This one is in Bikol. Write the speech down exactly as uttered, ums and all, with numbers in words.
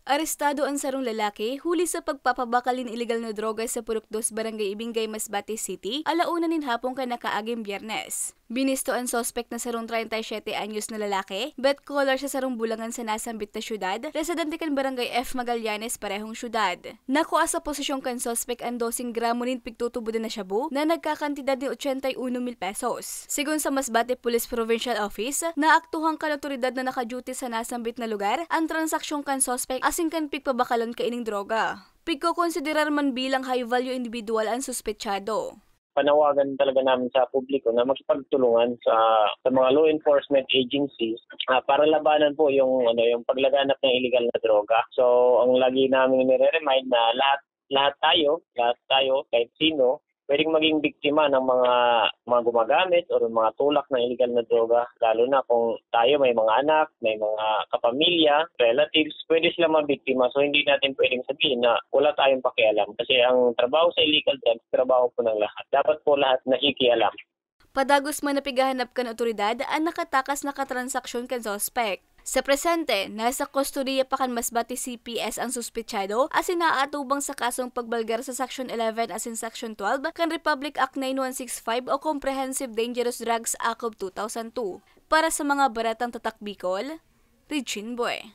Arestado an sarong lalaki huli sa pagpapabakal nin ilegal na droga sa Purok Dos, Barangay Ibingay, Masbate City, ala una nin hapon kan nakaaging Biyernes. Binisto an suspek na sarong treinta y siete anyos na lalaki, bet collar sa sarong bulangan sa nasambit na syudad, residente kan Barangay F Magallanes, parehong syudad. Nakua sa posesyon kan suspek an doseng gramo nin pigtutubodan na shabu na nagkakantidad nin ochenta y uno mil pesos. Segun sa Masbate Police Provincial Office, naaktuhan kan awtoridad na naka-duty sa nasambit na lugar an transaksyon kan suspek asin kan pigpabakalan kaining droga. Pigkokonsiderar man bilang high-value individual an suspetsado. Panawagan talaga namin sa publiko na makipagtulungan sa, sa mga law enforcement agencies, ah, para labanan po yung, ano, yung paglaganap ng illegal na droga. So, ang lagi namin nire-remind na lahat, lahat tayo, lahat tayo, kahit sino, pwedeng maging biktima ng mga, mga gumagamit o mga tulak ng illegal na droga, lalo na kung tayo may mga anak, may mga kapamilya, relatives, pwede sila mabiktima. So, hindi natin pwedeng sabihin na wala tayong pakialam. Kasi ang trabaho sa illegal drugs, trabaho po ng lahat. Dapat po lahat nakikialam. Padagos man na pighahanap kan otoridad an nakatakas na katransaksyon kan suspek. Sa presente, nasa kustodiya pa kan Masbate C P S ang suspetsado asin naaatubang sa kasong pagbalgar sa Section eleven asin Section twelve kan Republic Act nine one six five o Comprehensive Dangerous Drugs Act of two thousand two. Para sa mga baretang tatak Bicol, Regine Boy.